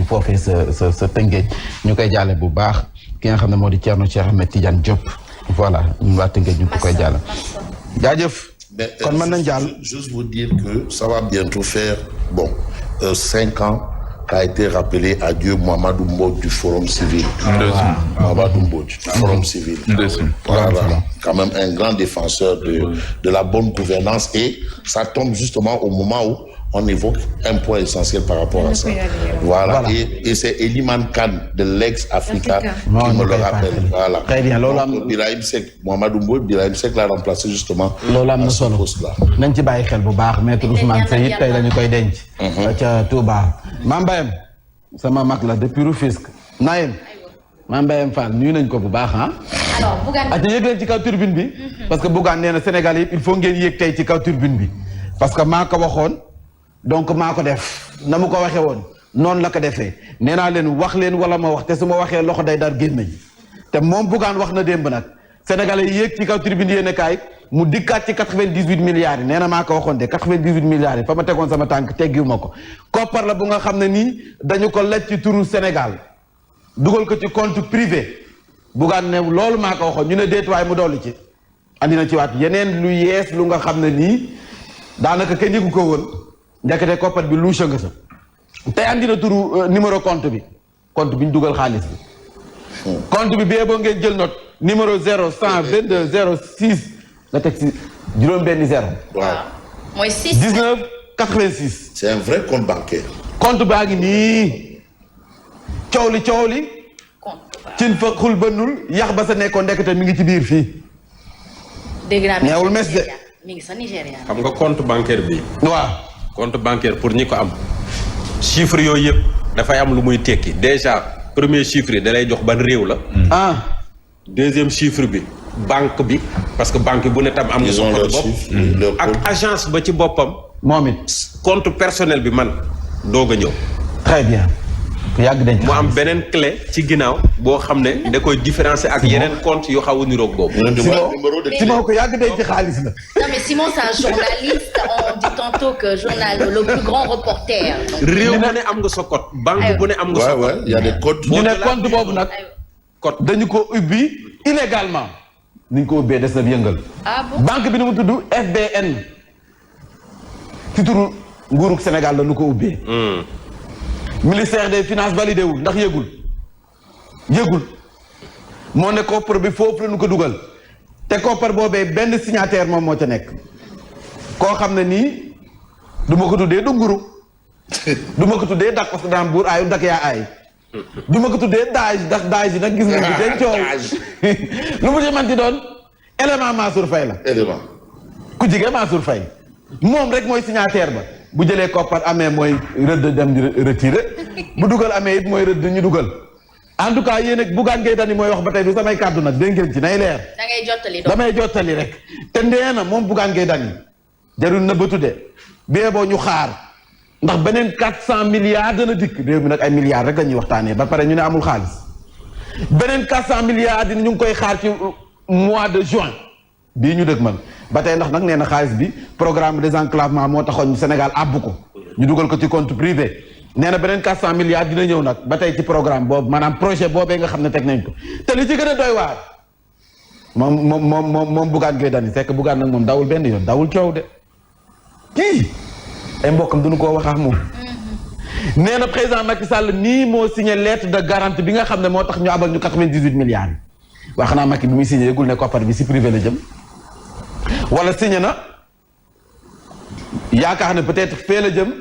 foofee sa Tëngéej ñu koy jaale bu baax ki nga xam ne moo di Thierno Cheikh Ahmed Tidiane Diop voilà ñun waa Tëngéej ñu ngi ko koy jaale. jaajëf. kon mën nañ jàll. Juste vous dire que ça va bientôt faire 5 ans qu'a été rappelé à Dieu Mamadou Mbodj du Forum Civil. Mamadou Mbodj du Forum Civil. Voilà, quand même un grand défenseur de la bonne gouvernance et ça tombe justement au moment où on évoque un point essentiel par rapport à ça. Voilà. Et c'est Eliman Khan de l'ex-Africa qui me le rappelle. Voilà. Très bien. Birahim Seck, Mamadou Mbodj, Birahim Seck l'a remplacé justement à ce poste-là. nañ ci bàyyi xel bu baax maître Ousmane Seye tey la ñu koy denc. ca Touba. Mame Mbayam sama mag la depuis Rufisque. Naïm Mame Mbayam Fall nuyu nañ ko bu baax ah. alors Bougane ati yëg leen ci kaw turbine bi. parce que Bougane nee na Sénégal yi il faut ngeen yéeg tey ci kaw turbine bi. parce que maa ko waxoon. donc maa ko def na mu ko waxee woon noonu la ko defee nee naa leen wax leen wala ma wax te su ma waxee loxo day dar gémmiñ te moom Bougane wax na démb nag sénégalais yi yéeg ci kaw tribune yéen kaay mu dikkaat ci 98 milliards yi nee na maa ko waxoon de 98 milliards yi fa ma tegoon sama tànk teggiwu ma ko koppar la bu nga xam ne nii dañu ko laj ci turu Sénégal dugal ko ci compte privé Bougane ne loolu maa ko waxoon ñu ne déetuwaay mu dolli ci andi na ci waat yeneen lu yees lu nga xam ne nii daanaka kenn yëgu ko woon ndekete koppar bi louche nga sa tey andi na turu numéro compte bi ñu dugal xaalis bi compte bi bee boo ngeen jël note numéro 0122 06 nga teg si juróom-benni 0. waaw mooy 6 19 86. c'est un vrai compte bancaire. compte baa ngi nii coow li cin fa xul bënnul yax ba sa nekkoon ndekete mi ngi ci biir fii. dégg naa neewul mes de. mi ngi sa Nigéria. xam nga compte bancaire bi. waaw. compte bancaire pour ñi ko am chiffre yooyu yëpp dafay am lu muy tekki déjà premier chiffre yi da lay jox ban réew la. deuxième chiffre bi banque bi parce que banque bu ne tam am nga sa compte bopp ak agence ba ci boppam. moom it compte personnel bi man doog a ñëw. très bien. yàgg dañ mu am beneen clé ci ginnaaw boo xam ne da koy différencier ak yeneen compte yu xaw a niroog boobu. Simon ko yàgg dañ ci xaalis la. non mais Simon c'est un journaliste on dit tantôt que le plus grand reporter. réew bu ne am nga sa code. banque bu ne am nga sa code. y a des codes. ñu ne compte boobu nag. code dañu ko ubbi illégalement. ni ñu ko ubbee des na yëngal. banque bi ni mu tudd FBN. ci turu nguurug Sénégal la nu ko ubbee. ministère des finances validé wul ndax yëgul moo ne koppar bi foofu la ñu ko dugal te koppar boobee benn signataire moom moo ca nekk koo xam ne nii du ma ko tuddee dunguru du ma ko tuddee dak parce que daan buur aayu dak yaa aay du ma ko tuddee daaj ndax daaj yi nag gis nañ ci den coow lu mu ci manti doon élément Mansour Faye la élément ku jigee Mansour Faye moom rek mooy signataire ba bu jëlee koppar amee mooy rëdd dem di retiré bu dugal amee it mooy rëdd ñu dugal en tout cas yéen ak Bougane Gueye Dany mooy wax ba tey du samay kàddu nag dégg ngeen ci nay leer. da ngay jottali damay jottali rek te ndee na moom Bougane Gueye Dany jarul na ba tudde bee boo ñu xaar ndax beneen 400 milliards dana dikk réew mi nag ay milliards rek la ñuy waxtaanee ba pare ñu ne amul xaalis beneen 400 milliards ñu ngi koy xaar ci mois de juin bii ñu dëgg man ba tey ndax nag nee na xaalis bi programme désenclavement moo taxoon Sénégal àbb ko ñu dugal ko ci compte privé nee na beneen 400 milliards dina ñëw nag ba tey ci programme boobu maanaam projet boobee nga xam ne teg nañ ko te li ci gën a doy waar moom Bougane Gueye Dany fekk Bougane nag moom dawul benn yoon dawul coow de kii ay mbokkam duñu koo waxaax moom nee na président Macky Sall nii moo signé lettre de garantie bi nga xam ne moo tax ñu abal ñu 98 milliards yi wax naa Macky bi muy signé yëgul ne koppar bi si privé la jëm wala signé na yaakaar ne peut-être fee la jëm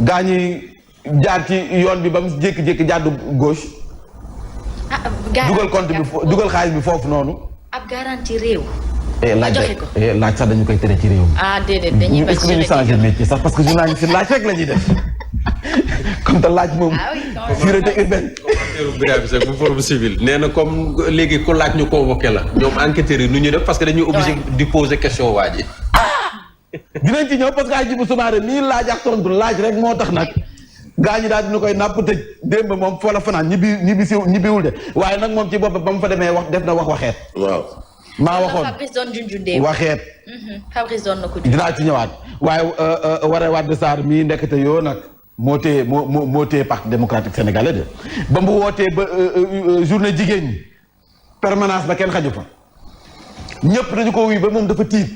gaa ñi jaar ci yoon bi ba mu jékki-jékki jàddu gauche. dugal compte bi dugal xaalis bi foofu noonu. ab garantie réew. laaj rek laaj sax dañu koy tere ci réew mi. déedéet dañuy est-ce que dañuy changer métier sax parce que journaliste laaj rek la ñuy def comme te laaj moom. sûreté urbaine. Birahim Seck bu Forum Civil nee na comme léegi ku laaj ñu convoqué la ñoom enquêteurs yi nu ñuy def parce que dañuy obligé di poser question waa ji. dinañ ci ñëw parce que Hadjibou Soumaré nii laaj ak tontu laaj rek moo tax nag gaa ñi daal dina koy napp tëj démb moom foo la fanaan ñibbiwul de waaye nag moom ci boppam ba mu fa demee wax def na waxeet. waaw. maa waxoon Fabrice doon junjundee waxeet. Fabrice doon na ko dinaa ci ñëwaat waaye Waré Wade Sarr mii ndekete yoo nag moo téye parti démocratique sénégalais de ba mu wootee ba journée jigéen ñi permanence ba kenn xaju fa ñëpp dañu ko wuy ba moom dafa tiit.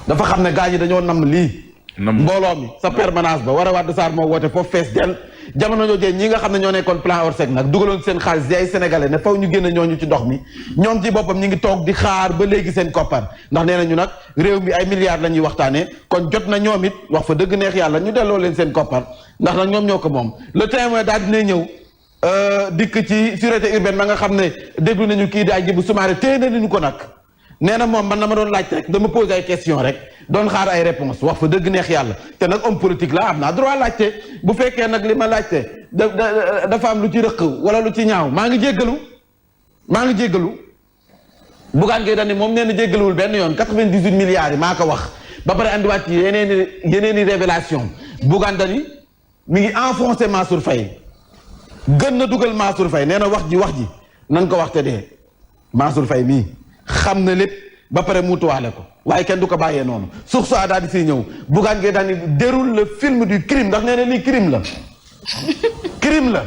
dafa xam ne gars yi dañoo nam lii. mbooloo mi sa permanence ba war a Wade Sarr moo woote foofu fees del jamono joojee ñi nga xam ne ñoo nekkoon plan Orsec nag dugaloon seen xaalis di ay sénégalais ne faw ñu génne ñooñu ci ndox mi ñoom ci boppam ñu ngi toog di xaar ba léegi seen koppar ndax nee nañu nag réew mi ay milliards la ñuy waxtaanee kon jot na ñoom it wax fa dëgg neex yàlla ñu delloo leen seen koppar ndax nag ñoom ñoo ko moom le témoin daal dina ñëw dikk ci sûreté urbaine ma nga xam ne déglu nañu kii di Hadjibou Soumaré téye nañu ko nag nee na moom man na ma doon laaj rek dama posé ay question rek doon xaar ay réponse wax fa dëgg neex yàlla te nag homme politique la am naa droit laajte bu fekkee nag li ma laajte dafa am lu ci rëq wala lu ci ñaaw maa ngi jéggalu Bougane Gueye Dany moom nee na jéggaluwul benn yoon 98 milliards yi maa ko wax ba pare andiwaat ci yeneen i révélation Bougane Dany mi ngi enfoncé Mansour Faye gën na dugal Mansour Faye nee na wax ji nan ko wax te dee Mansour Faye mii xam na lépp ba pare muutuwaale ko waaye kenn du ko bàyyee noonu suuf soo daal di siy ñëw Bougane Gueye Dany déroule le film du crime ndax nee na lii crime la crime la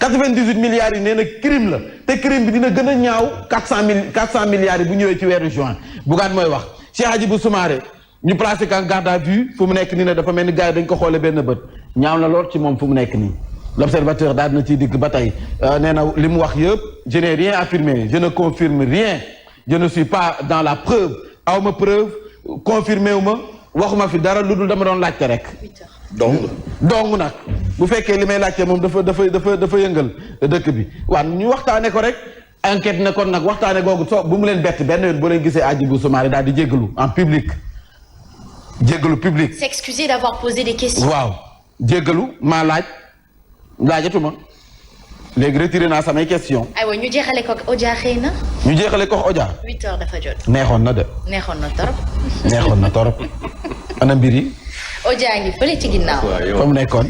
98 milliards yi nee na crime la te crime bi dina gën a ñaaw 400 milliards yi bu ñëwee ci weeru juin Bougane mooy wax Cheikh Hadjibou Soumaré ñu placé ko en garde à vue fu mu nekk nii ne dafa mel ni gars yi dañ ko xoolee benn bët ñaaw na lool ci moom fu mu nekk nii l'observateur daal dina ciy digg ba tey nee na li mu wax yëpp je n'ai rien affirmé je ne confirme rien je ne suis pas dans la preuve aw ma preuve confirmé wu ma waxuma fi dara lu dul dama doon laajte rek. donc nag bu fekkee li may laajte moom dafa yëngal dëkk bi waaw ñu waxtaane ko rek enquête ne kon nag waxtaane googu soo bu mu leen bett benn yoon boo leen gisee Hadjibou Soumaré daal di jéggalu en public s'excuser d'avoir posé des questions. waaw jéggalu maa laajatuma léegi retiré naa samay question aywa ñu jeexale ko Odia xëy na. ñu jeexale ko Odia. 8h dafa jot. neexoon na de. neexoon na torop. ana mbir yi. Odia ngi fële ci ginnaaw. fa mu nekkoon.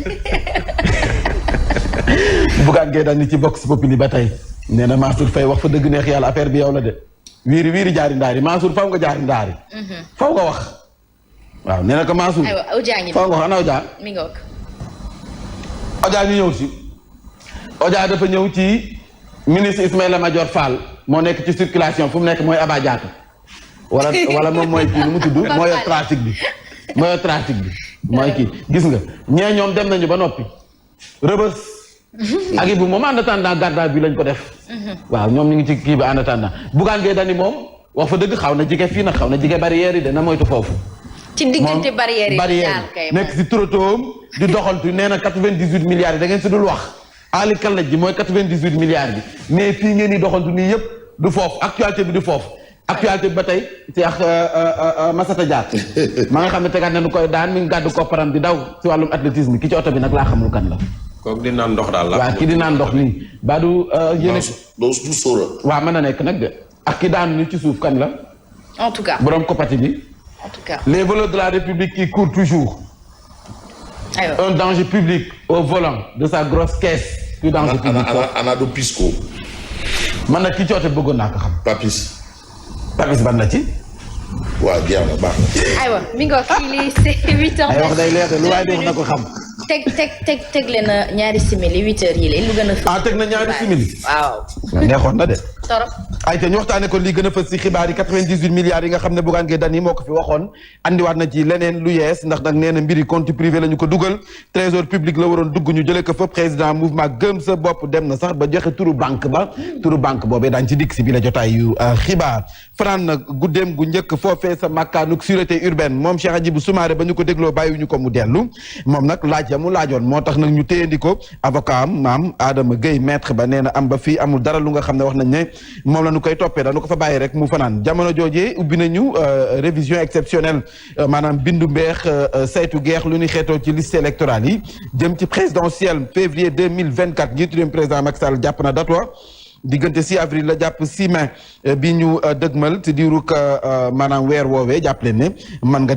Bougane Gueye Dany ci Vox Populi ba tey. nee na Mansour Faye wax fa dëgg neex yàlla affaire bi yow la de. wiiri jaari ndaari Mansour faw nga jaari ndaari. faw nga wax. waaw nee na ko Mansour. aywa Odia ngi faw nga wax ana Odia. mi ngoog. Odia ñu ñëw si. Odia dafa ñëw ci ministre Ismaïla Madior Fall moo nekk ci circulation fu mu nekk mooy Aba Diatta wala moom mooy kii nu mu tudd mooy trafic bi mooy kii gis nga ñee ñoom dem nañu ba noppi Rëbës ak bu moom en attendant garde à vue lañ ko def waaw ñoom ñu ngi ci kii bi en attendant Bougane Gueye Dany moom wax fa dëgg xaw na jige fii nag xaw na jige barrière yi dana moytu foofu ci diggante barrière yi nekk si trotoom di doxantu nee na 98 milliards yi da ngeen si dul wax Ali Kallaj ji mooy 98 milliards bi mais fii ngeen di doxantu nii yëpp du foofu actualité bi du foofu actualité bi ba tey ci ak Massata Diack ma nga xam ne tegaat nañu koy daan mi ngi gàddu kopparam di daw ci wàllum athlétisme ki ci oto bi nag laa xamul kan la. kooku di naan ndox daal la. waaw ki di naan ndox nii. Badou yéen du sóora. waaw mën na nekk nag de ak ki daan ni ci suuf kan la. en tout cas borom kopati bi. en tout cas les voleurs de la République qui courent toujours. aywa un danger public au volant de sa grosse caisse. du danger public ana do Pisco. man nag ki ci oto bëggoon naa ko xam. Papis ban na ci. waaw jeex na baax na. aywa mi ngi wax fii lii c'est 8h. ay wax day leer de lu waay di wax na ko xam. teg leen ñaari simili 8h yi la lu gën a fës. teg na ñaari simili. waaw. neexoon na de. torop. ay te ñu waxtaane ko lii gën a fës ci xibaar yi 98 milliards yi nga xam ne Bougane Gueye Dany moo ko fi waxoon andiwaat na ci leneen lu yees ndax nag nee na mbiri compte privé la ñu ko dugal trésor public la waroon dugg ñu jëlee ko fa président mouvement gëm sa bopp dem na sax ba joxe turu banque boobee daañu ci dikk si bi la jotaay yu xibaar fanaan nag guddeem gu njëkk foofee sa makkaanuk sûreté urbaine moom Cheikh Hadjibou Soumaré ba ñu ko dégloo bàyyiwuñu ko mu dellu moom nag laaj ya mu laajoon moo tax nag ñu téyandi ko avocat am maam Adama Gueye maître ba nee na am ba fii amul dara lu nga xam ne wax nañ ne moom la ñu koy toppee dañu ko fa bàyyi rek mu fanaan jamono joojee ubbi nañu révision exceptionnelle maanaam bindu mbeex saytu geex lu ñu xeetoo ci liste électorale yi jëm ci présidentielle février 2024 njiitu réew président Macky Sall jàpp na date wa diggante 6 avril la jàpp 6 mai bi ñu dëgmal ci diirug maanaam weer woowee jàpp leen ne man nga